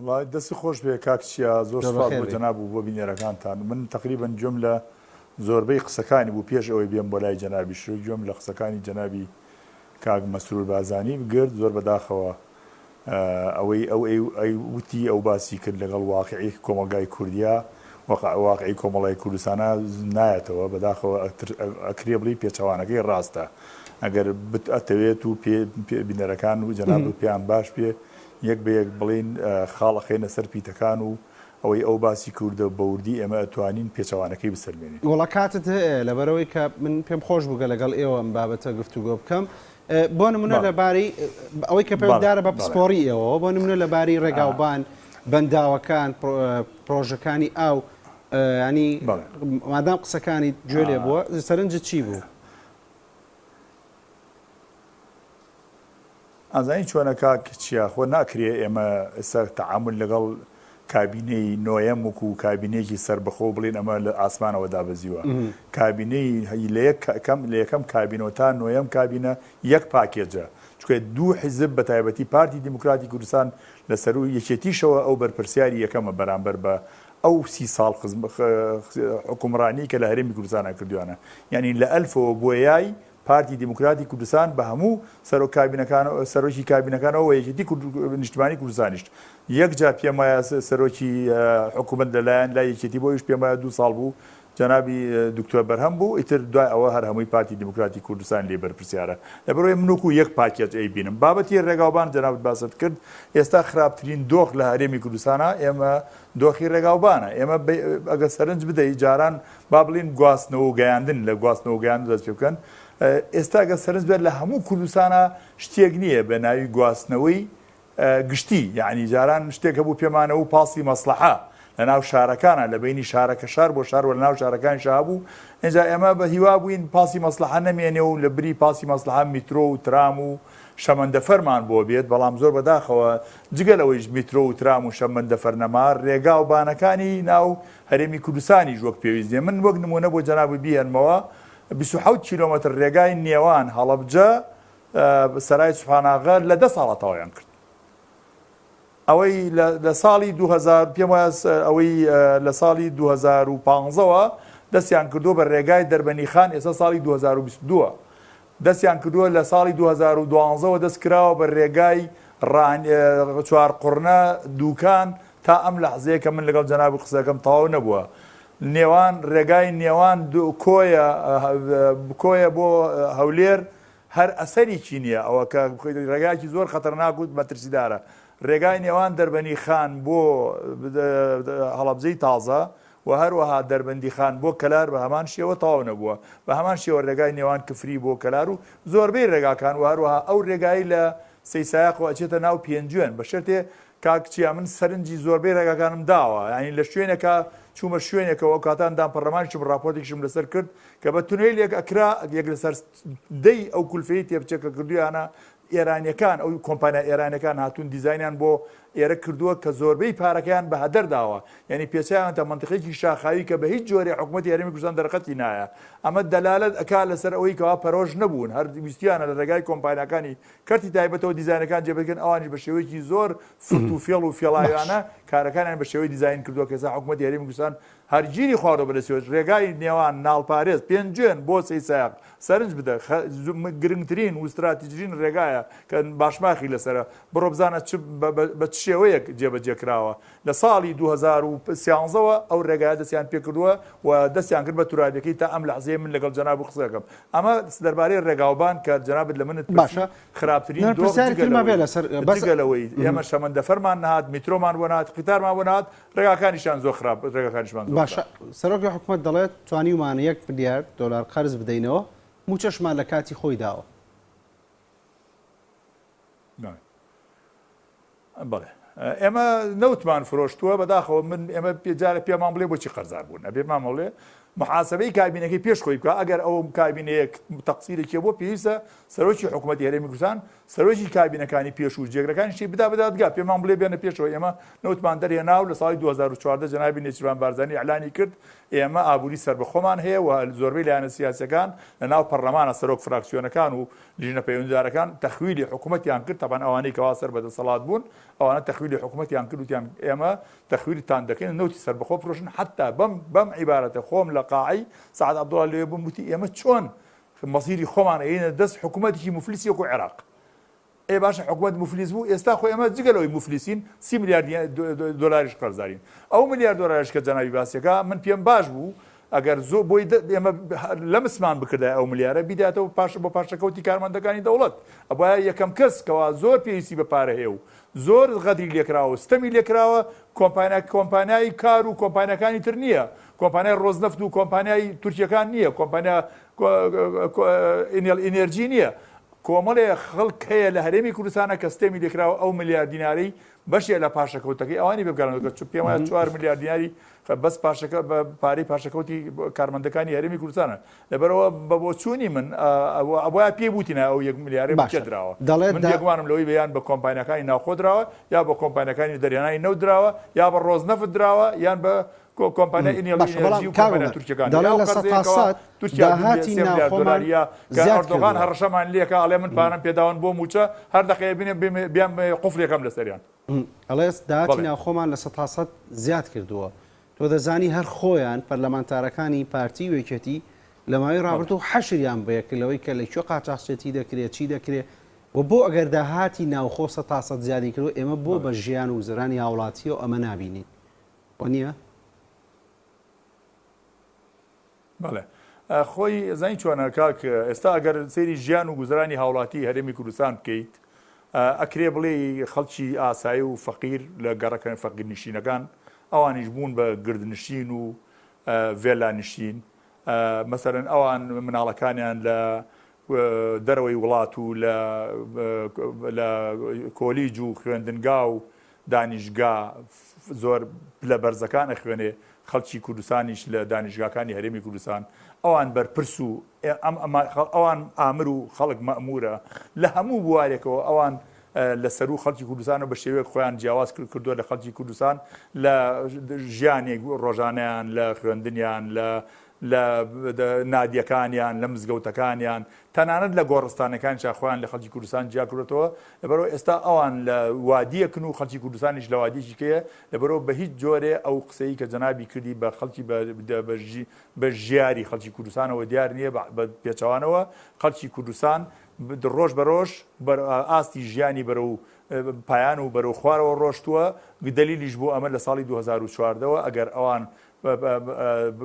وەڵا دەست خۆش بێ کاک چیا، زۆر زۆر سوپاس بەخێر بۆ بێی. جەناب و بۆ بینەرەکانتان. من تەقریبەن گوێم لە زۆربەی قسەکانی بوو پێش ئەوەی بێم بۆ لای جەنابیش و گوێم لە قسەکانی جەنابی کاک مەسرور بارزانی گرت، زۆر بەداخەوە ئەوەی ئەو ئەی وتی ئەو باسی کرد لەگەڵ واقعی کۆمەڵگای کوردیا واقعی کۆمەڵای کوردستانا نایەتەوە بەداخەوە ئەکرێ بڵێی پێچەوانەکەی ڕاستە ئەگەر بت ئەتەوێت و پێ بینەرەکان و جەنابت پێیان باش بێ یەک بە یەک بڵێین خاڵ ئەخەینە سەر پیتەکان و ئەوەی ئەو باسی کردە بە وردی ئێمە ئەتوانین پێچەوانەکەی بسەلمێنین. وەڵا کاتت هەیە لەبەرئەوەی کە من پێم خۆش بوو کە لەگەڵ ئێوە ئەم بابەتە گفتوگۆ بکەم بۆ نمونە لەبارەی ئەوەی کە پەیوەندیدارە بە پسپۆڕی ئێوەوە بۆ نمونە لەبارەی ڕێگاوبان بەنداوەکان پرۆژەکانی ئاو ینی مادام قسەکانی گوێ لێ بووە سەرنجت چی بوو؟ ئەزانی چۆنە کاک چیا خۆ ناکرێ ئێمە ئێستا تەعامول لەگەڵ کابینەی نۆیەم وەکو کابینەیەکی سەربەخۆ بڵێین ئەمە لە ئاسمانەوە دابەزیوە کابینەی لە یەک کەم لە یەکەم کابینەوە تا نۆیەم کابینە یەک پاکێجە چونکە دوو حیزب بە تایبەتی پارتی دیموکراتی کوردستان لە سەروو یەکێتیشەوە ئەو بەرپرسیاری یەکەمە بەرامبەر بە ئەو 30 ساڵ حکومڕانی کە لە هەرێمی کوردستانە کردویانە یعنی لە ئەلفەوە بۆ یای پارتی دیموکراتی کوردستان بە هەموو سەرۆک کابینەکان سەرۆکی کابینەکانەوە و یەکێتی نیشتمانی کوردستانیش یەک جار پێم وایە سەرۆکی حکوومەت لەلایەن لای یەکێتی بۆ ئەویش پێم وایە دوو ساڵ بوو جەنابی دکتۆر بەرهەم بوو ئیتر دوای ئەوە هەر هەمووی پارتی دیموکراتی کوردستان لێ بەرپرسیارە لەبەرئەوەی من وەکوو یەک پاکێج ئەیبینم بابەتی ڕێگاوبان جەنابت باست کرد ئێستا خراپترین دۆخ لە هەرێمی کوردستانە ئێمە دۆخی ڕێگاوبانە ئێمە ئەگەر سەرنج بدەی جاران با بڵێین گواستنەوە و گەیاندن، لە گواستنەوە و گەیاندن دەست پێ بکەن، ئێستا گەر سەرنج بدەن لە هەموو کوردستانا شتێک نییە بە ناوی گواستنەوەی گشتی، یەعنی جاران شتێک هەبوو پێمانەوە پاسی مەسڵەحە لە ناو شارەکانا لە بەینی شارەکە شار بۆ شار و لە ناو شارەکانیشا هەبوو، ئینجا ئێمە بە هیوا بووین پاسی مەسڵەحە نەمێنێ و لە بری پاسی مەسڵەحە میترۆ و ترام و شەمەندەفەرمان بۆ بێت، بەڵام زۆر بەداخەوە جگە لەوەیش میترۆ و ترام و شەمەندەفەر نەما، رێگا و بانەکانی ناو هەرێمی کوردستانیش وەک پێویست نیە. من وەک نموونە بۆ جەنابت بیهێنمەوە، 27 کیلۆمەتر رێگای نێوان هەڵەبجە، سەرای سوبحاناغە لە دە ساڵا تەواویان کرد. ئەوەی لە ساڵی 2000 پێم وایە ئەوەی لە ساڵی 2015 وە دەستیان کردووە بە رێگای دەربەنیخان ئێستا ساڵی 2022 دەستیان کردووە لە ساڵی 2012 وە دەست کراوە بە رێگای چوارقوڕنە دوکان تا ئەم لەحزەیە کە من لەگەڵ جەنابت قسە دەکەم تەواو نەبووە نێوان رێگای نێوان کۆیە کۆیە بۆ هەولێر هەر ئەسەریکی نییە ئەوە کە ڕێگایەکی زۆر خەتەرناک و مەترسیدارە ڕێگای نێوان دەربەنی خان بۆ هەڵەبجەی تازە و هەروەها دەربەندی خان بۆ کەلار بە هەمان شێوە تەواو نەبووە بە هەمان شێوە ڕێگای نێوان کفری بۆ کەلار و زۆربەی ڕێگاکان و هەروەها ئەو ڕێگای لە سەیسایەقەوە ئەچێتە ناو پێنجوێن بە شەرتێ کاک چیا من سەرنجی زۆربەی ڕێگاکانم داوە یانی لە شوێنێکا چوومە شوێنێکەوە ئەو کاتە ئەندام پەرلەمانیشم ڕاپۆرتێکیشم لەسەر کرد کە بە تونێلێک ئەکرا یەک لەسەر دەی ئەو کولفەی تێبچێ کە کردویانە ئێرانیەکان ئەو کۆمپانیا ئێرانەکان هاتوون دیزاینیان بۆ ئێرە کردووە کە زۆربەی پارەکەیان بە هەدەر داوە یعنی پێچیانەتە مەنتیقێکی شاخاوی کە بە هیچ جۆرێ حکوومەتی هەرێمی کوردستان دەرەقەتی نایە ئەمە دەلالەت ئەکا لەسەر ئەوەی کەوا پەرۆش نەبوون هەر ویستیانە لە ڕێگای کۆمپانیاکانی کەرتی تایبەتەوە دیزاینەکان جێبەجێ بکەن، ئەوانیش بە شێوەیەکی زۆر فرت و فێڵ و فێڵاویانە کارەکانیان بە شێوەی دیزاین کردووە کە ئێستا حکومەتی هەرێمی کوردستان هەر گیری خواردووە بە دەستی ڕێگای نێوان ناڵپارێز، پێنجوێن بۆ سەیدسایەق سەرنج بدە گرنگترین و ستراتیجترین ڕێگایە کە باشماخی لەسەرە، بڕۆ بزانە چ بە چ شێوەیەک جێبەجێ کراوە. لە ساڵی 2013 وە ئەو رێگایە دەستیان پێکردووە و دەستیان کرد بە تورابیەکەی تا ئەم لەحزەیە من لەگەڵ جەنابت قسە دەکەم ئەمە دەربارەی رێگاوبان کە جەنابت لە منت پرسی باشە خراپترین من دۆخ پرسیاری جگە ترمە بێ لەوەی لەسەر بەس جگە لەوەی ئێمە شەمەندەفەرمان نەهات میترۆمان بۆ نەهات قیتارمان بۆ نەهات رێگاکانیشیان زۆر خراپ رێگاکانیشمان زۆر باشە خراپ. سەرۆکی حکومەت دەڵێت توانیومانە یەک ملیار دۆلار قەرز بدەینەوە مووچەشمان لە کاتی خۆی داوە. بەڵێ ئێمە نەوتمان فرۆشتووە بەداخەوە من ئێمە پێجارە پێمان بڵێ بۆچی قەرزار بوون ئەبێ مامەڵێ. محاسبەی کابینەکەی پێش خۆی بکا، ئەگەر ئەو کابینەیە تەقسیرێکی هەبووە پێویستە سەرۆکی حکوومەتی هەرێمی کوردستان سەرۆکی کابینەکانی پێشوو و جێگرەکانیشی بدا بە دادگا، پێمان بڵێ بێنە پێشەوە ئێمە نەوتمان دەرهێنا و لە ساڵی 2014 جەنابی نێچیرڤان بارزانی ئیعلانی کرد ئێمە ئابووری سەربەخۆمان هەیە و زۆربەی لایەنە سیاسیەکان لە ناو پەرلەمانە سەرۆک فراکسیۆنەکان و لیژنە پەیوەندیدارەکان تەخویلی حکوومەتیان کرد، تەبعەن ئەوانەی کەوا سەر بە دەسەڵات بوون ئەوانە تەخویلی حکوومەتیان کرد وتیان ئێمە تەخویرتان دەکەین نەوتی سەربەخۆ فرۆشن حەتا بەم بەم عیبارەتە خۆم لە قاعەی سەعد عەبدوڵا لەوێ بووم وتی ئێمە چۆن مەسیری خۆمان ئەیەینە دەست حکوومەتێکی موفلیسی وەکو عێراق ئێ باشە حکوومەت موفلیس بوو ئێستا خۆ ئێمە جگە لەوەی موفلیسین سی ملیار دۆلاریش قەرزارین ئەو ملیار دۆلاریش کە جەنابی باسیەکە من پێم باش بوو ئەگەر زۆ بۆی ئێمە لەمسمان بکردای ئەو ملیارە بیداتەوە پاش بۆ پاشەکەوتی کارمەندەکانی دەوڵەت ئەبوایە یەکەم کەس کەوا زۆر پێویستی بە پارە هەیە و زۆر غەدری لێکراوە و ستەمی لێکراوە کۆمپانیا کۆمپانیای کار و کۆمپانیاکانی تر نییە کۆمپانیای ڕۆزنەفت و کۆمپانیای تورکیەکان نییە کۆمپانیا ئینێڵ ئینێرجی نییە کۆمەڵێ خەڵک هەیە لە هەرێمی کوردستانە کە ستەمی لێکراوە ئەو ملیار دینارەی بەشێ لە پاشەکەوتەکەی ئەوانی بگەڕێنەوە کە پێم وایە 4 ملیار دیناری بەس پاشەکە بە پارەی پاشەکەوتی کارمەندەکانی هەرێمی کوردستانە لەبەرئەوە بە بۆچوونی من ئەبوایە پێی بوتینایە ئەو یەک ملیارەی بە کێ باشە دراوە. دەڵێت من دا. بێگومانم لەوەی بە یان بە کۆمپانیاکانی ناوخۆ دراوە یا بە کۆمپانیاکانی دەرهێنانی نەوت دراوە یا بە ڕۆزنەفت دراوە یان بە کۆمپانیای ئینێڵ باشە بەڵام ئینێرجی و کاک کۆمپانیا عومەر تورکیەکان دەڵێ یا ئەو لە قەرزەیە سەتا کەوا سەد تورکیا دوو ملیار داهاتی سێ ملیار ناوخۆمان دۆلاریە کە زیاد ئەردۆغان کردووە. هەڕەشەمان لێکا ئەڵێ من پارەم پێداون بۆ مووچە هەر دەقەیە بینێ بیان قوفلێکەم لەسەریان. ئەڵێ داهاتی بەڵێ. ناوخۆمان 100% زیاد کردووە. تۆ دەزانی هەر خۆیان پەرلەمانتارەکانی پارتی و یەکێتی لە ماوەی ڕابردوو حەشریان بەیەک لەوەی کە لە کوێ قاچاخچێتی دەکرێ چی دەکرێ و بۆ ئەگەر داهاتی ناوخۆ 100% زیادی کردووە ئێمە بۆ بە ژیان و گوزەرانی هاوڵاتیەوە ئەمە نابینین وە نییە؟ بەڵێ خۆی زانی چۆنە کاک ئێستا ئەگەر سەیری ژیان و گوزەرانی هاوڵاتی هەرێمی کوردستان بکەیت ئەکرێ بڵێی خەڵکی ئاسایی و فەقیر لە گەڕەکە فەقیرنشینەکان ئەوانیش بوون بە گردنشین و ڤێلا نشین مەسەرەن ئەوان مناڵەکانیان لە دەرەوەی وڵات و لە کۆلیج و خوێندنگا و دانیشگا زۆر پلە بەرزەکان ئەخوێنێ، خەڵکی کوردستانیش لە دانیشگاکانی هەرێمی کوردستان ئەوان بەرپرس و ئەوان ئامر و خەڵک مەئمورە لە هەموو بوارێکەوە ئەوان لە سەروو خەڵکی کوردستان و بە شێوەیەک خۆیان جیاواز کردووە لە خەڵکی کوردستان لە ژیانێک ڕۆژانەیان لە خوێندنیان لە لە نادیەکانیان، لە مزگەوتەکانیان، تەنانەت لە گۆڕستانەکانیشا خۆیان لە خەڵکی کوردستان جیا کردۆتەوە، لەبەرئەوە ئێستا ئەوان لە وادیەکن و خەڵکی کوردستانیش لە وادیەکی کەیە، لەبەرئەوە بە هیچ جۆرێ ئەو قسەی کە جەنابی کردی بە خەڵکی بە ژیاری خەڵکی کوردستانەوە دیار نییە، بە پێچەوانەوە خەڵکی کوردستان ڕۆژ بە ڕۆژ ئاستی ژیانی بەرەو پایان و بەرەو خوارەوە ڕۆشتووە، دەلیلیش بۆ ئەمە لە ساڵی 2014 وە ئەگەر ئەوان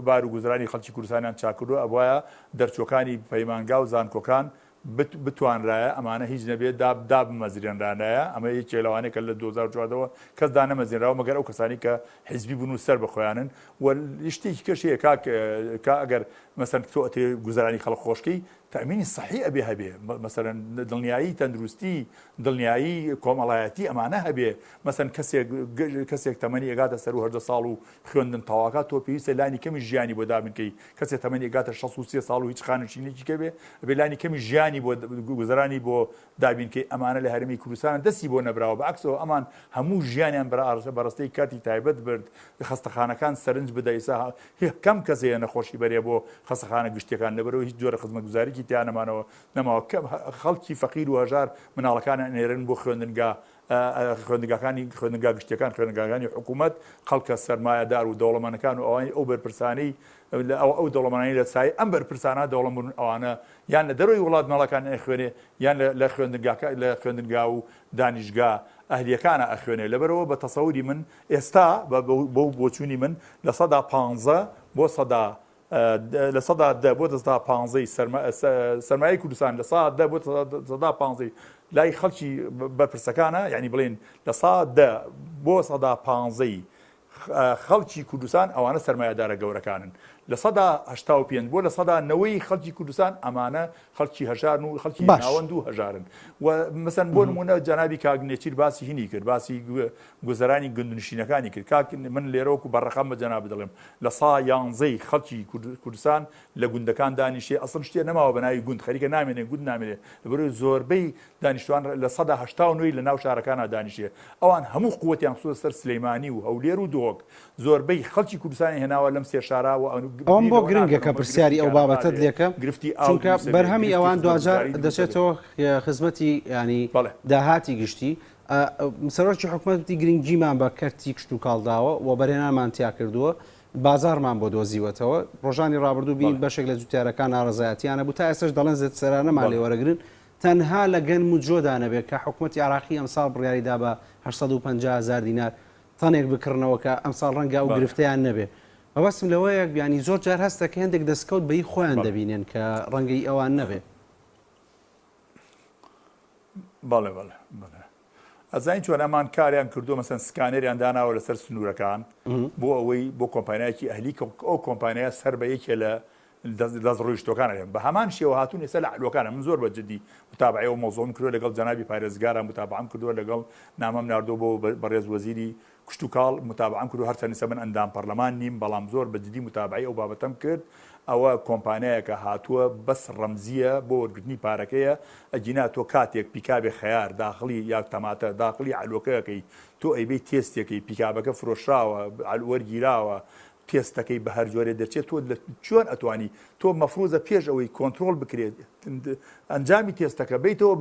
بار و گوزرانی خەڵکی کوردستانیان چاککردووە ئەبوایە دەرچووەکانی پەیمانگا و زانکۆکان بتوانرایە ئەمانە هیچ نەبێ دابمەزرێنرانایە ئەمە یەکێک لەوانەیە کە لە 2014 ەوە کەس دانەمەزرێنراوە مەگەر ئەو کەسانی کە حیزبی بوون و سەر بە خۆیانن و شتێکی کەش هەیە کاک کا ئەگەر مەسەن تۆ ئەتەوێ گوزەرانی خەڵک خۆشکەی تەئمینی سەحی ئەبێ هەبێ مەسەلەن دڵنیایی تەندروستی دڵنیایی کۆمەڵایەتی ئەمانە هەبێ مەسەن کەسێک کەسێک تەمەنی ئەگاتە سەرو 18 ساڵ و خوێندن تەواکا تۆ پێویستە لانی کەمی ژیانی بۆ دابین کەی کەسێ تەمەنی ئەگاتە 63 ساڵ و هیچ خانەنشینێکی کەبێ ئەبێ لانی کەمی ژیانی بۆ گوزەرانی بۆ دابین کەی ئەمانە لە هەرێمی کوردستان دەستی بۆ نەبراوە بە عەکسەوە ئەمان هەموو ژیانیان بەڕستەی کاتی تایبەت برد خەستەخانەکان سەرنج بدە ئیسا کەم کەس هەیە نەخۆشی بەرێ بۆ خەسەخانە گشتیەکان لەبەرئەوەی هیچ جۆرە خزمەتگوزاریکی تیا نەمانەوە نەماوە کەم خەڵکی فەقیر و هەژار مناڵەکانیان ئەنێرن بۆ خوێندنگا خوێندنگاکانی خوێندنگا گشتیەکان خوێندنگاکانی حکوومەت خەڵکە سەرمایەدار و دەوڵەمەنەکان و ئەوانی ئەو بەرپرسانەی ئەو دەوڵەمەنانی لە سای ئەم بەرپرسانە دەوڵەمەند ئەوانە یان لە دەرەوەی وڵات مناڵەکان ئەخوێنێ یان لە خوێندنگاکە لە خوێندنگا و دانیشگا ئەهلیەکانە ئەخوێنێ لەبەرەوە بە تەسەوری من ئێستا بەو بۆچوونی من 15% بۆ 10% بۆ 15% سەرمایەی کوردستان 10% بۆ 15% لای خەڵکی بەرپرسەکانە یعنی بڵێن 10% بۆ 15% خەڵکی کوردستان ئەوانە سەرمایەدارە گەورەکانن. 85% بۆ نەوەی خەڵکی کوردستان ئەمانە خەڵکی هەژارن و خەڵکی باش. ناوەند و هەژارن و مەسەن بۆ نمونە جەنابی کاک نێچیر باسی هینی کرد باسی گوزەرانی گوندنشینەکانی کرد کاک من لێرە وەکو بە ڕەقەم بە جەنابت دەڵێم لە سا یانزەی خەڵکی کوردستان لە گوندەکان دانیشێ ئەسڵن شتێ نەماوە بە ناوی گوند خەریکە نامێنێ گوند نامێنێ لەبەرئەوەی زۆربەی دانیشتوان 89% ی لە ناو شارەکانا دانیشێ ئەوان هەموو قوتیان خستۆتە سەر سلەیمانی و هەولێر و دهۆک زۆربەی خەڵکی کوردستانیان هێناوە لەم سێ شارە و ئەوەم بیر بۆ لەوە گرنگە ناکەنەوە کە گرفتی پرسیاری ئەو کارەبا بابەتەت بێ لێکەم گرفتی ئاو چونکە دروست بێ بەرهەمی گرفتی ئەوان دواجار خزمەتگوزاری دروست بێ. دەچێتەوە خزمەتی یانی بەڵێ. داهاتی گشتی سەرۆکی حکومەت وتی گرنگیمان بە کەرتی کشتوکاڵ داوە و وەبەرهێنانمان تیا کردووە، بازاڕمان بۆ دۆزیوەتەوە، ڕۆژانی ڕابردوو بینی بەڵێ. بەشێک لە جوتیارەکان ناڕەزایەتیان هەبوو، تا ئێستاش دەڵێن سەرانەمان لێ بەڵێ. وەرەگرن، تەنها لە گەنم و جۆدا نەبێت کە حکومەتی عێراقی ئەمساڵ بڕیاری دا بە 850 هەزار دینار تەنێک بکڕنەوە کە ئەمساڵ ڕەنگە ئەو بەڵێ. گرفتەیان نەبێ. مەبەستم لەوەیە یانی زۆر جار هەست دەکەی هەندێک دەستکەوت بە هی خۆیان بەڵێ. دەبینن کە ڕەنگە هی ئەوان نەبێ. بەڵێ بەڵێ بەڵێ ئەزانی چۆن ئەمان کاریان کردووە مەسەن سکانێریان داناوە لەسەر سنوورەکان بۆ ئەوەی بۆ کۆمپانیایەکی ئەهلی کە ئەو کۆمپانیا سەر بە یەکێ لە دەست ڕۆیشتوەکان هەیە بە هەمان شێوە هاتوون ئێستا لە عەلوەکانە من زۆر بە جدی متابعەی ئەو مەوزوعم کردووە لەگەڵ جەنابی پارێزگارا متابعەم کردووە لەگەڵ نامەم ناردووە بۆ بەڕێز وەزیری کشتوکاڵ متابعەم کردووە هەرچەند ئیستا من ئەندام پەرلەمان نیم بەڵام زۆر بە جدی متابعەی ئەو بابەتەم کرد ئەوە کۆمپانیایەکە هاتووە بەس ڕەمزیە بۆ وەرگرتنی پارەکەیە ئەگینا تۆ کاتێک پیکابێ خەیار داخڵی یا تەماتە داخڵی عەلوەکە ئەکەی تۆ ئەیبەی تێستێکەی پیکابەکە فرۆشراوە وەرگیراوە تێستەکەی بە هەر جۆرێ دەچێت تۆ لە چۆن ئەتوانی تۆ مەفروزە پێش ئەوەی کۆنترۆڵ بکرێت ئەنجامی تێستەکە بیتەوە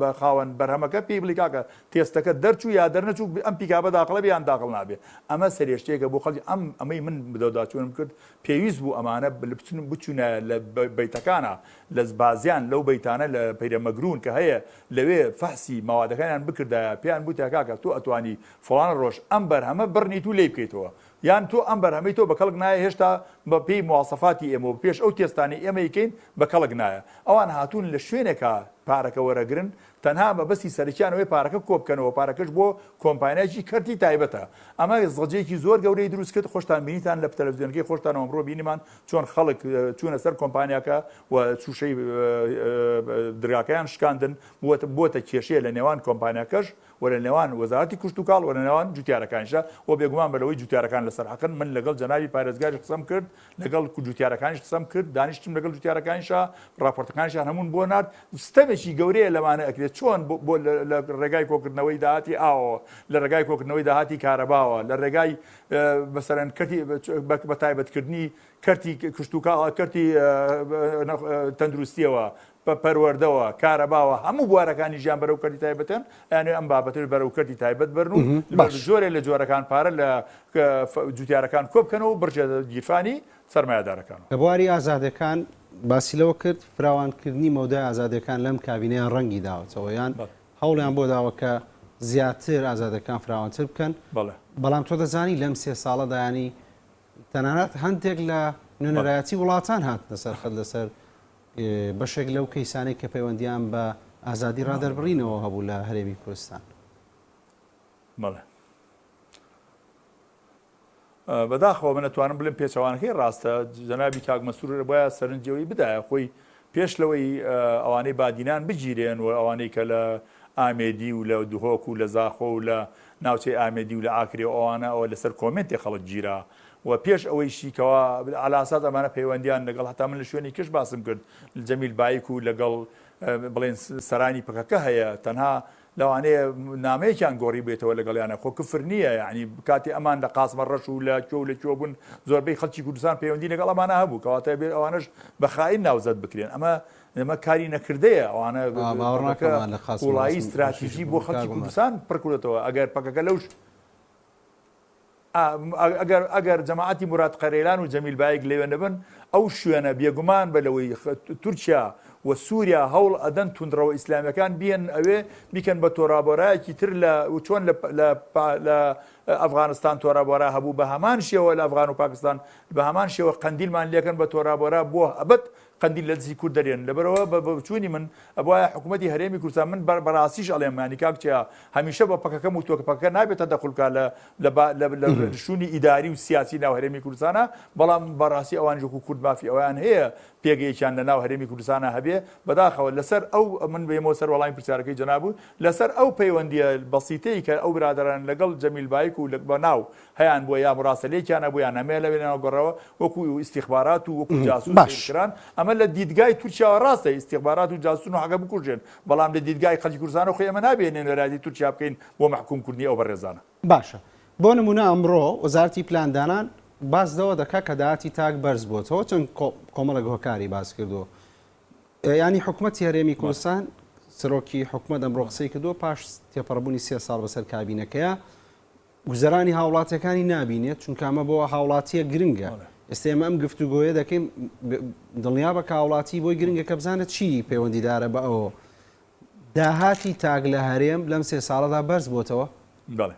بە خاوەن بەرهەمەکە پێی بڵی کاکە تێستەکە دەرچوو یا دەرنەچوو ئەم پیکابە داخڵە بیان داخڵ نابێ ئەمە سەرێشتێکە بۆ خەڵکی ئەم ئەمەی من بدەوداچوونم کرد پێویست بوو ئەمانە بچن بچونە لە بەیتەکانە لە بازیان لەو بەیتانە لە پەیرەمەگرون کە هەیە لەوێ فەحسی مەوادەکانیان بکردایە پێیان بوتە کاکە تۆ ئەتوانی فڵان ڕۆژ ئەم بەرهەمە بڕنیت و لێی بکەیتەوە یان تۆ ئەم بەرهەمەی تۆ بە کەڵک نایە هێشتا بە پێی مواسەفاتی ئێمە و پێش ئەو تێستانەی ئێمە ئەیکەین بە کەڵک نایە ئەوان هاتوون لە شوێنێکا پارەکە وەرەگرن تەنها مەبەستی سەرەکیان ئەوەیە پارەکە کۆبکەنەوە پارەکەش بۆ کۆمپانیایەکی کەرتی تایبەتە ئەمە زەجێکی زۆر گەورەی دروست کرد خۆشتان بینیتان لە تەلەفزیۆنەکەی خۆشتان ئەمڕۆ بینیمان چۆن خەڵک چوونە سەر کۆمپانیاکە و شوشەی درگاکەیان شکاندن بووەتە کێشەیە لە نێوان کۆمپانیاکەش و لە نێوان وەزارەتی کشتوکاڵ و لە نێوان جوتیارەکانیشدا و بێگومان بە لەوەی جوتیارەکان لەسەر حەقن من لەگەڵ جەنابی پارێزگاریش قسەم کرد لەگەڵ جوتیارەکانیش قسەم کرد دانیشتم لەگەڵ جوتیارەکانیشا ڕاپۆرتەکانیشیان هەموون بۆ نارد ستەمێکی گەورەیە لەمانە ئەکرێت چۆن بۆ لە ڕێگای کۆکردنەوەی داهاتی ئاوەوە لە ڕێگای کۆکردنەوەی داهاتی کارەباوە لە ڕێگای مەسەرەن کەرتی بە تایبەتکردنی کەرتی کشتوکاڵ کەرتی تەندروستیەوە بە پەروەردەوە، کارەباوە، هەموو بوارەکانی ژیان بەرەو کەرتی تایبەتن، ئەیانەوێ ئەم بابەتەش بەرەو کەرتی تایبەت بەرن و بە باش. جۆرێ لە جۆرەکان پارە لە جوتیارەکان کۆبکەنەوە و بڕژێتە گیرفانی سەرمایەدارەکانەوە. لە بواری ئازادەکان باسی لەوە کرد، فراوانکردنی مەودای ئازادیەکان لەم کابینەیان ڕەنگی داوەتەوە یان بەڵێ. هەوڵیان بۆ داوە کە زیاتر ئازادەکان فراوانتر بکەن، بەڵێ. بەڵام تۆ دەزانی لەم سێ ساڵەدا یانی تەنانەت هەندێک لە بەڵێ. نوێنەرایەتی وڵاتان هاتنە سەر خەت لەسەر بەشێک لەو کەیسانەی کە پەیوەندییان بە ئازادی ڕادەربڕینەوە هەبوو لە هەرێمی کوردستان. بەڵێ. بەداخەوە من ئەتوانم بڵێم پێچەوانەکەی ڕاستە، جەنابی کاک مەسرور بایە سەرنجی ئەوەی بدایە خۆی پێش لەوەی ئەوانەی بادینان بگیرێن و ئەوانەی کە لە ئامێدی و لە دهۆک و لە زاخۆ و لە ناوچەی ئامێدی و لە ئاکرێ و ئەوانە ئەوە لەسەر کۆمێنتێ خەڵک گیرا و پێش ئەوەیشی کەوا علی اساس ئەمانە پەیوەندیان لەگەڵ هەتا من لە شوێنی کش باسم کرد جەمیل بایک و لەگەڵ بڵێن سەرانی پەکەکە هەیە تەنها لەوانەیە نامەیەکیان گۆڕی بێتەوە لەگەڵیانە خۆ کفر نییە یعنی کاتی ئەمان لە قاسمە ڕەش و لە کوێ و لە کوێ بوون زۆربەی خەڵکی کوردستان پەیوەندی لەگەڵ ئەمانە هەبوو کەواتە بێ ئەوانەش بە خائین ناوزەد بکرێن ئەمە ئەمە کاری نەکردەیە ئەوانە باوەڕ پەکەکە ناکەم لە قاسمە قوڵایی ڕەش ستراتیژی بۆ بوون خەڵکی کاک عومەر. کوردستان پڕ کردێتەوە ئەگەر پەکەکە لەو ئەگەر ئەگەر جەماعەتی موراد قەرەیلان و جەمیل بایک لەوێ نەبن ئەو شوێنە بێگومان بە لەوەی تورکیا و سووریا هەوڵ ئەدەن توندڕەوە ئیسلامیەکان بیەن ئەوێ بیکەن بە تۆرابۆرایەکی تر لە چۆن لە لە ئەفغانستان تۆرابۆرا هەبوو بە هەمان شێوە لە ئەفغان و پاکستان بە هەمان شێوە قەندیلمان لێکەن بە تۆرابۆرا بۆ ئەبەد. قەندیل لە دزی کورد دەرێن لەبەرئەوە بە بۆچوونی من ئەبوایە حکومەتی هەرێمی کوردستان من بەڕاستیش ئەڵێم یانی کاک چیا هەمیشە بە پەکەکەم وتووە کە پەکەکە نابێت تەدەخول بکات لە لە لە لە شوونی ئیداری و سیاسی ناو هەرێمی کوردستانە بەڵام بەڕاستی ئەوانیش وەکو کورد مافی ئەوەیان هەیە پێگەیەکیان لە ناو هەرێمی کوردستانە هەبێ بەداخەوە لەسەر ئەو من بێمەوە سەر وەڵامی پرسیارەکەی جەناب لەسەر ئەو پەیوەندیە بەسیتەی کە ئەو برادەران لەگەڵ جەمیل بایک و بە ناو هەیان بووە یا مراسەلەیەکیان هەبوو یان هەمەیە لەوێ ناو گەڕەوە وەکو ئیستیخبارات و وەکو جاسوس باش. سەیر کران ئەمە لە دیدگای تورکیاوە ڕاستە ئیستیخبارات و جاسوسن و حەقە بکوژرێن بەڵام لە دیدگای خەڵکی کوردستانەوە خۆی ئێمە نابێ نوێنەرایەتی تورکیا بکەین بۆ مەحکوم کردنی ئەو بەڕێزانە. باشە بۆ نموونە ئەمڕۆ وەزارەتی پلاندانان باس لەوە دەکات کە داهاتی تاک بەرز بۆتەوە چەند کۆمەڵێک هۆکاری باس کردووە ینی حکومەتی هەرێمی کوردستان سەرۆکی حکومەت ئەمڕۆ قسەی کردووە پاش تێپەڕبوونی سێ ساڵ بەسەر کابینەکەیە گوزەرانی هاوڵاتیەکانی نابینێت، چونکە ئەمە بۆ هاوڵاتیەک گرنگە. ئێستا ئێمە ئەم گفتوگۆیە دەکەین، دڵنیابە کە هاوڵاتی بۆی گرنگە کە بزانێت چی پەیوەندیدارە بە ئەوەوە. داهاتی تاک لە هەرێم لەم سێ ساڵەدا بەرز بۆتەوە؟ بەڵێ.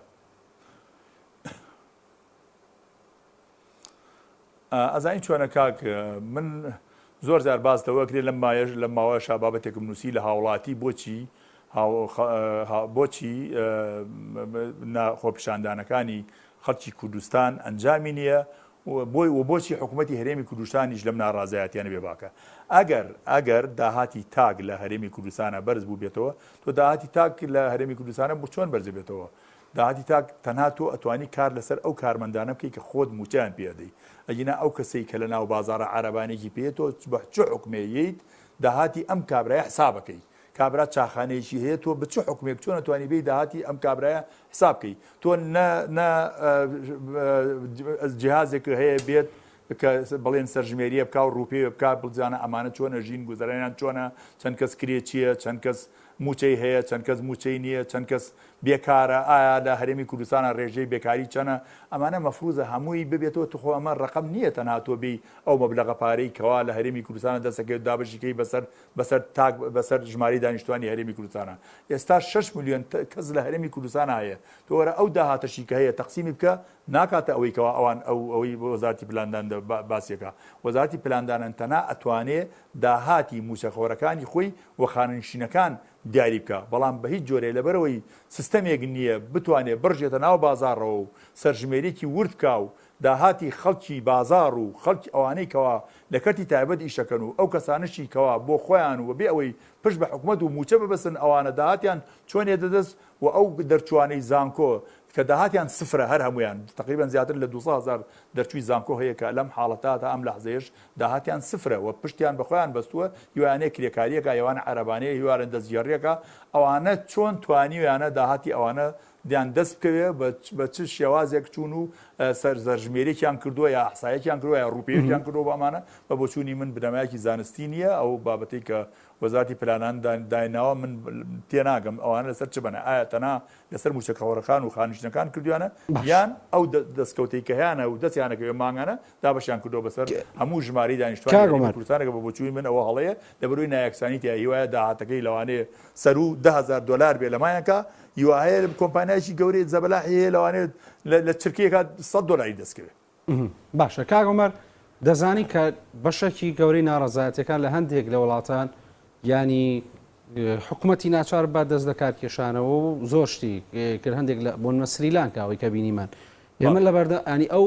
ئەزانی چۆنە کاک من زۆر جار باس لەوە کرێ لەم مایەش لەم ماوەشا بابەتێکم نووسی لە هاوڵاتی بۆچی بۆچی خۆپیشاندانەکانی خەڵکی کوردستان ئەنجامی نییە بۆی و بۆچی حکوومەتی هەرێمی کوردستانیش لەم ناڕازایەتیانە بێ باکە ئەگەر ئەگەر داهاتی تاک لە هەرێمی کوردستانە بەرز بوو بێتەوە تۆ داهاتی تاک لە هەرێمی کوردستانە بۆ چۆن بەرز بێتەوە داهاتی تاک تەنها تۆ ئەتوانی کار لەسەر ئەو کارمەندانە بکەی کە خۆت موچەیان پێ ئەدەی ئەگینا ئەو کەسەی کە لەناو بازاڕە عارەبانێکی پێیە تۆ بە چ حوکمێ یەیت داهاتی ئەم کابرایە حساب ئەکەی کابرا چاخانەیەکی هەیە تۆ بە چ حوکمێک چۆن ئەتوانی بێی داهاتی ئەم کابرایە حساب کەی تۆ نە نە جیهازێک هەیە بێت کە بڵێن سەرژمێریە بکا و ڕووپێوێ بکا بزانە ئەمانە چۆن ئەژین گوزەرانیان چۆنە چەند کەس کرێچییە چەند کەس مووچەی هەیە، چەند کەس مووچەی نییە، چەند کەس بێکارە، ئایا لە هەرێمی کوردستانا رێژەی بێکاری چەنە، ئەمانە مەفروزە هەمووی ببێتەوە، توخوا ئەمە رەقەم نییە تەنها تۆ بێی ئەو مەبلەغە پارەی کەوا لە هەرێمی کوردستانا دەستەکەوێت دابەشی کەی بەسەر بەسەر تاک بەسەر ژمارەی دانیشتوانی هەرێمی کوردستانا. ئێستا شەش ملیۆن کەس لە هەرێمی کوردستانا هەیە، تۆ وەرە ئەو داهاتەشی کە هەیە تەقسیمی بکە ناکاتە ئەوەی کەوا ئەوان ئەو ئەوەی وەزارەتی پلاندان باسی ئەکا. وەزارەتی پلاندانان تەنها ئەتوانێ داهاتی مووچەخۆرەکانی خۆی و خانەنشینەکان دیاری بکا، بەڵام بە هیچ جۆرێ لەبەرئەوەی سیستەمێک نییە بتوانێ بڕژێتە ناو بازاڕەوە و سەرژمێریی ورد بکا و داهاتی خەڵکی بازاڕ و خەڵکی ئەوانەی کەوا لە کەرتی تایبەت ئیشەکەن و ئەو کەسانەشی کەوا بۆ خۆیان و بەبێ ئەوەی پشت بە حکومەت و مووچە ببەستن ئەوانە داهاتیان چۆن یەتە دەست و ئەو دەرچووانەی زانکۆ کە داهاتیان سفرە هەر هەموویان تەقریبەن زیاتر لە 200 هەزار دەرچووی زانکۆ هەیە کە لەم حاڵەتە تا ئەم لەحزەیەش داهاتیان سفرە و پشتیان بە خۆیان بەستووە هیوایانەیە کرێکارییەکە یوانە عەرەبانەیە هیوارە دەستگێڕییەکە ئەوانە چۆن توانیویانە داهاتی ئەوانە دیان دەست بکەوێ بە چ شێوازێک چوون و سەر سەرژمێریەکیان کردووە یا ئەحسایەکیان کردووە یا ڕووپێویەکیان کردووە بۆ ئەمانە بە بۆچوونی من بنەمایەکی زانستی نییە ئەو بابەتەی کە وەزارەتی پلانان دایناوە من تێناگەم ئەوانە لەسەر چ بەنە ئایا تەنها لەسەر مووچەخۆرەکان و خانشینەکان کردویانە یان ئەو دەستکەوتەی کە هەیانە و دەستیان ئەکەوێ مانگانە دابەشیان کردووە بەسەر هەموو ژمارەی دانیشتوانی هەرێمی کوردستان کە بە بۆچوونی من ئەوە هەڵەیە لەبەرئەوەی نایەکسانی تیایە هیوایە داهاتەکەی لەوانەیە سەروو 10000 دۆلار بێ لە مانگێکا هیوا هەیە کۆمپانیایەکی گەورەی زەبەلاحی هەیە لەوانەیە لە چرکەیەکا 100 دۆلاری دەستکەوێ. باشە کاک عومەر دەزانی کە بەشێکی گەورەی ناڕەزایەتیەکان لە هەندێک لە وڵاتان ینی حکوومەتی ناچار بە دەست لە کارکێشانەوە و زۆر شتی کرد هەندێک لە بۆنمە سریلانکاوەی کە بینیمان ئێمە لە بەردە ینی ئەو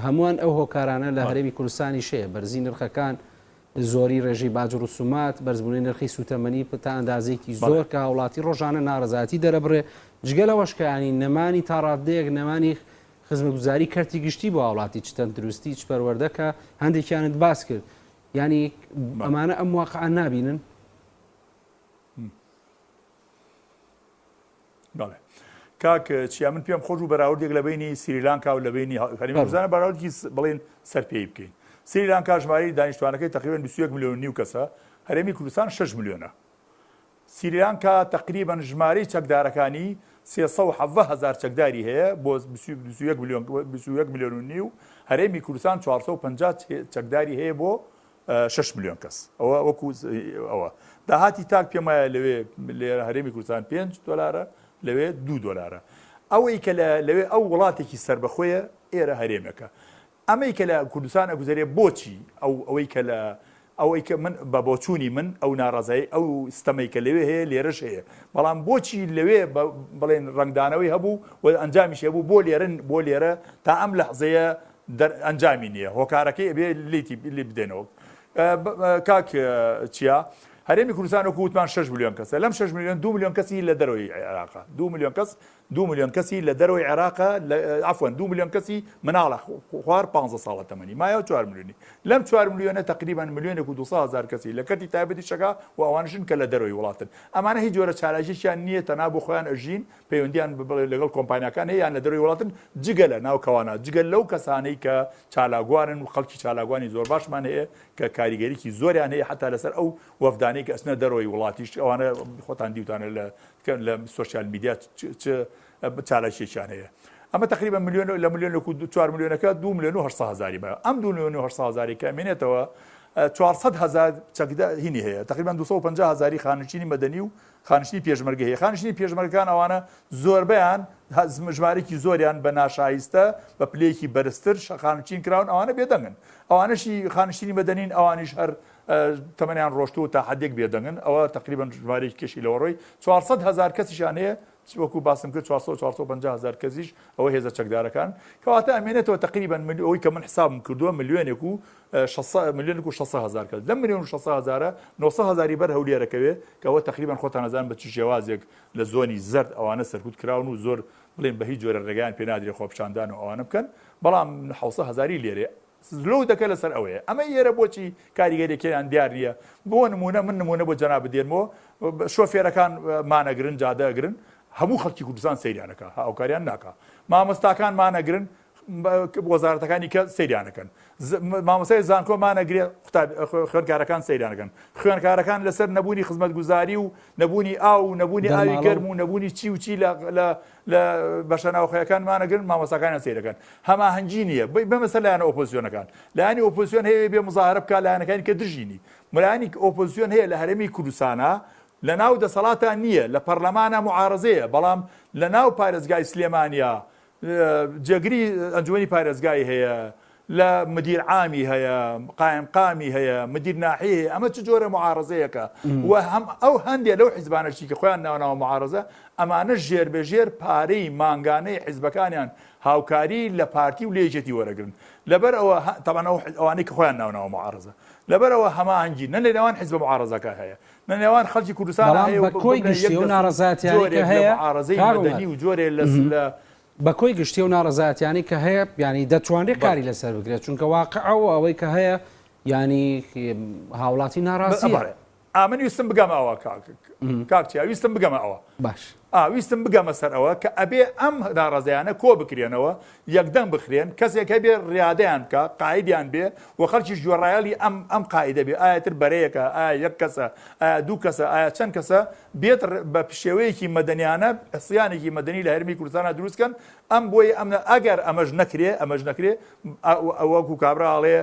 هەمووان ئەو هۆکارانە لە هەرێمی کوردستانی شەیە بەرزی نرخەکان زۆری ڕێژەی باج و ڕسومات بەرزبوونەوەی نرخی سووتەمەنی تا ئەندازەیەکی زۆر کە هاوڵاتی ڕۆژانە ناڕەزایەتی دەرەبڕێ جگە لەوەش کە ینی نەمانی تا ڕادەیەک نەمانی خزمەتگوزاری کەرتی گشتی بۆ هاوڵاتی چ تەندروستی چ پەروەردە کە هەندێکیانت باس کرد یانی ئەمانە ئەم واقعە نابینن؟ بەڵێ کاک چیا من پێم خۆش بوو بەراوردێک لە بینی سریلانکا و لە بینی هەرێمی کوردستان بەراوردێکی بڵێن سەرپێی بکەین سریلانکا ژمارەی دانیشتوانەکەی تقریبا 21 ملیۆن و نیو کەسە هەرێمی کوردستان 6 ملیۆنە سریلانکا تەقریبەن ژمارەی چەکدارەکانی 317 هەزار چەکداری هەیە بۆ 21 ملیۆن 21 ملیۆن و نیو هەرێمی کوردستان 450 چەکداری هەیە بۆ 6 ملیۆن کەس ئەوە وەکو ئەوە داهاتی تاک پێم وایە لەوێ لێرە هەرێمی کوردستان 5 دۆلارە لەوێ 2 دۆلارە ئەوەی کە لەوێ ئەو وڵاتێکی سربەخۆیە ئێرە هەرێمێکە ئەمەی کە لە کوردستان ئەگوزەرێ بۆچی ئەو ئەوەی کە لە. ئەوەی کە من بە بۆچوونی من ئەو ناڕەزایی ئەو ستەمەی کە لەوێ هەیە لێرەش هەیە بەڵام بۆچی لەوێ بڵێن ڕەنگدانەوەی هەبوو و ئەنجامیش هەبوو بۆ لێرن بۆ لێرە تا ئەم لەحزەیە ئەنجامی نییە هۆکارەکەی ئەبێ لیتی لی بدەینەوە کاک چیا هەرێمی کوردستان وەکو وتمان 6 ملیۆن کەسە لەم 6 ملیۆن 2 ملیۆن کەسی لە دەرەوەی عێراقە 2 ملیۆن کەس دوو ملیۆن کەسی لە دەرەوەی عێراقە عەفوەن دوو ملیۆن کەسی مناڵە خوار 15 ساڵە تەمەنی مایەوە چوار ملیۆنی لەم چوار ملیۆنە تقریبان ملیۆنێک و 200 هەزار کەسی لە کەرتی تایبەتی شەکا و ئەوانشن کە لە دەرەوەی وڵاتن ئەمانە هیچ جۆرە چالاکیشیان نییە تەنها بۆ خۆیان ئەژین پەیوەندیان بڵێ لەگەڵ کۆمپانیاکان هەیە یان لە دەرەوەی وڵاتن جگە لە ناو کەوانە جگە لەو کەسانەی کە چالاکوانن و خەڵکی چالاکوانی زۆر باشمان هەیە کە کاریگەریی زۆریان هەیە حتا لەسەر ئەو وەفدانەی کە ئەچنە دەرەوەی وڵاتیش ئەوانە خۆتان دیوتانە لە لە سۆشیال میدیا چ چالاکیەکیان هەیە ئەمە تقریبا ملیۆن لە ملیۆن و 4 ملیۆنەکە 2 ملیۆن و 800 هزاری مایە ئەم 2 ملیۆن و 800 هزاری کە ئەمێنێتەوە 400 هزار چەکدا هینی هەیە تقریبا 250 هزاری خانشینی مەدەنی و خانشینی پێشمەرگە هەیە خانشینی پێشمەرگەکان ئەوانە زۆربەیان ژمارێکی زۆریان بە ناشایستە بە پلەیەکی بەرزتر خانشین کراون ئەوانە بێدەنگن ئەوانەشی خانشینی مەدەنین ئەوانیش هەر تەمەنیان ڕۆشتووە و تا حەدێک بێدەنگن، ئەوە تەقریبەن ژمارەیەکی کەشی لەوەڕۆی 400 هەزار کەسیشیان هەیە، وەکو باسم کرد 400 450 هەزار کەسیش ئەوە هێزە چەکدارەکان، کەواتە ئەمێنێتەوە تەقریبەن ئەوەی کە من حسابم کردووە ملیۆنێک و ملیۆنێک و 600 هەزار کەس، لەم ملیۆن و 600 هەزارە 900 هەزاری بەر هەولێر ئەکەوێ، کە ئەوە تەقریبەن خۆتان ئەزانن بە چ شێوازێک لە زۆنی زەرد ئەوانە سەرکوت کراون و زۆر بڵێن بە هیچ جۆرە ڕێگایان پێ نادرێ خۆپیشاندان و ئەوانە بکەن، بەڵام 700 هەزاری لێرەیە. لۆدەکە لەسەر ئەوەیە ئەمە ئێرە بۆچی کاریگەریەکەیان دیار نییە بۆ نمونە من نمونە بۆ جەنابت دێنمەوە شۆفێرەکان مانەگرن جادە ئەگرن هەموو خەڵکی کوردستان سەیریانەکە هاوکاریان ناکە مامۆستاکان مانەگرن وەزارەتەکانی کە سەیریانەکەن مامۆسای زانکۆ مانەگرێ خوێندکارەکان سەیرانەکەن خوێندکارەکان لەسەر نەبوونی خزمەتگوزاری و نەبوونی ئاو و نەبوونی ئاوی گەرم و نەبوونی چی و چی لە لە بەشە ناوخۆیەکان مانەگرن مامۆستاکانیان سەیرەکەن هەماهەنگی نییە بەمە سەر لایەنە ئۆپۆزیسیۆنەکان لایەنی ئۆپۆزیسیۆن هەیە بێ مزاهرە بکات لایەنەکانی کە دژینی ملایەنی ئۆپۆزیسیۆن هەیە لە هەرێمی کوردستانە لە ناو دەسەڵاتە نییە لە پەرلەمانە معارزەیە بەڵام لە ناو پارێزگای سلێمانیا جێگری ئەنجومەنی پارێزگای هەیە لە مدیر عامی هەیە، قایمقامی هەیە، مدیر ناحیە هەیە، ئەمە چ جۆرە معارەزەیەکە و هەم ئەو هەندێ لەو حیزبانەشی کە خۆیان ناوناوە معارەزە، ئەمانە ژێر بە ژێر پارەی مانگانەی حیزبەکانیان هاوکاری لە پارتی و لە یەکێتی وەرەگرن. لەبەر ئەوە تەبعەن ئەو ئەوانەی کە خۆیان ناوناوە معارەزە. لەبەر ئەوە هەماهەنگی نە لە نێوان حیزبە معارەزەکە هەیە، نە نێوان خەڵکی کوردستان بەڵام هەیە و بە کۆی ببنە یەک گشتی ئەو دەست و ناڕەزایەتیانەی کە جۆرێک لە هەیە معارەزەی کاک عومەر مەدەنی و جۆرێ لە لە بە کۆی گشتی ئەو ناڕەزایەتیانەی کە هەیە یانی دەتوانرێت بەڵێ. کاری لەسەر بکرێت چونکە واقعە و ئەوەی کە هەیە یانی هاوڵاتی ناڕازیە. بەڵێ ئا من ویستم بگەمە ئەوە کاک کاک چیا ویستم بگەمە ئەوە باش. ئا ویستم بگەمە سەر ئەوە کە ئەبێ ئەم ناڕەزایانە کۆ بکرێنەوە یەکدەنگ بخرێن کەسێک هەبێ ڕیادەیان بکا قائیدیان بێ و خەڵکیش گوێڕایەڵی ئەم ئەم قائیدە بێ ئایا تر بەرەیەکە ئایا یەک کەسە ئایا دوو کەسە ئایا چەند کەسە بێت بە شێوەیەکی مەدەنیانە عسیانێکی مەدەنی لە هەرێمی کوردستانا دروست کەن ئەم بۆیە ئەم ئەگەر ئەمەش نەکرێ ئەمەش نەکرێ وەکو کابرا ئەڵێ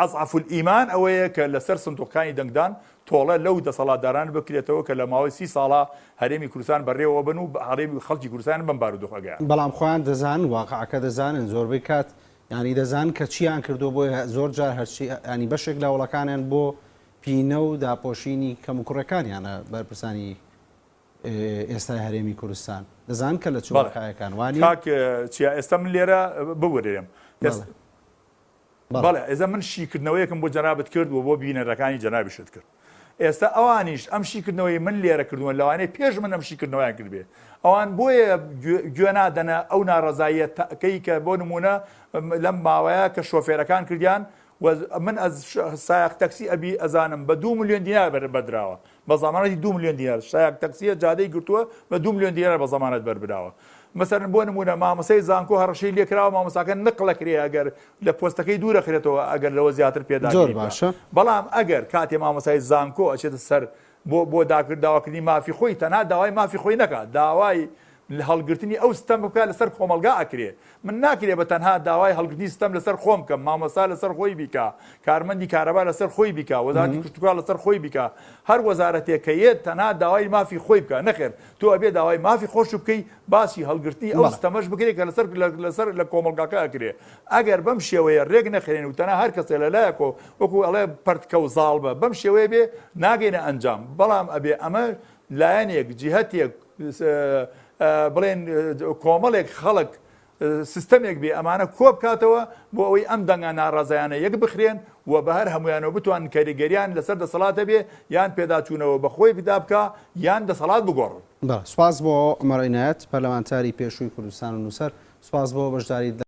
اضعف الایمان ئەوەیە کە لەسەر سندوقەکانی دەنگدان تۆڵە لەو دەسەڵاتدارانە بکرێتەوە کە لە ماوەی سی ساڵا هەرێمی کوردستان بەڕێوە بن و هەرێمی خەڵکی کوردستان بەم بارودۆخە گەیاند. بەڵام خۆیان دەزانن واقعەکە دەزانن زۆربەی کات یانی دەزانن کە چیان کردووە بۆیە زۆر جار هەرچی یانی بەشێک لە هەوڵەکانیان بۆ پینە و داپۆشینی کەموکوڕیەکانیانە بەرپرسانی ئێستای هەرێمی کوردستان دەزانن کە لە چ بەڵێ واقعەکان وانیە؟ کاک چیا ئێستا من لێرە ببورێم بەڵێ بەڵێ. بەڵێ ئێستا من شیکردنەوەیەکم بۆ جەنابت کرد و بۆ بینەرەکانی جەنابیشت کرد ئێستا ئەوانیش ئەم شیکردنەوەی من لێرە کردووە لەوانەیە پێش من ئەم شیکردنەوەیان کردبێ ئەوان بۆیە گوێ نادەنە ئەو ناڕەزاییە تاکەی کە بۆ نمونە لەم ماوەیە کە شۆفێرەکان کردیان و من ئەز سایەق تەکسی ئەبی ئەزانم بە دوو ملیۆن دینار بەردراوە بە زەمانەتی دوو ملیۆن دینار سایەق تەکسیە جادەی گرتووە بە دوو ملیۆن دینار بە زەمانەت بەربراوە مەسەرن بۆ نمونە مامۆسای زانکۆ هەڕەشەی لێکراوە مامۆساکە نقڵەکرێ ئەگەر لە پۆستەکەی دوورەخرێتەوە ئەگەر لەوە زیاتر زۆر پێداگیری بکا باشە. بەڵام ئەگەر کاتێ مامۆسای زانکۆ ئەچێتە سەر بۆ بۆ داکرد داواکردنی مافی خۆی تەنها داوای مافی خۆی نەکات داوای. هەڵگرتنی ئەو ستەم بکا لەسەر کۆمەڵگا ئەکرێ. من ناکرێ بە تەنها داوای هەڵگرتنی ستەم لەسەر خۆم بکەم، مامۆستا لەسەر خۆی بیکا، کارمەندی کارەبا لەسەر خۆی بیکا، وەزارەتی کشتوکاڵ لەسەر خۆی بیکا، هەر وەزارەتێک کە یەت تەنها داوای مافی خۆی بکا، نەخێر تۆ ئەبێ داوای مافی خۆشت بکەی، باسی هەڵگرتنی ئەو ستەمەش بکرێ کە لەسەر لەسەر لە کۆمەڵگاکە ئەکرێ. ئەگەر بەم شێوەیە رێک نەخرێن و تەنها هەر کەسێ لە لایەکەوە وەکو ئەڵێ پەرتکە و زاڵ بە، بەم شێوەیە بێ ناگەینە ئەنجام، بەڵام ئەبێ ئەمە لایەنێک، جیهەتێک، بڵێن کۆمەڵێک خەڵک، سیستەمێک بێ ئەمانە کۆبکاتەوە بۆ ئەوەی ئەم دەنگە ناڕەزایانە یەک بخرێن و بە هەر هەموویانەوە بتوانن کاریگەریان لەسەر دەسەڵات هەبێ یان پێداچوونەوە بە خۆی بدا بکا یان دەسەڵات بگۆڕن. بەڵێ سوپاس بۆ عومەر عینایەت پەرلەمانتاری پێشووی کوردستان و نووسەر سوپاس بۆ بەشداریت لە.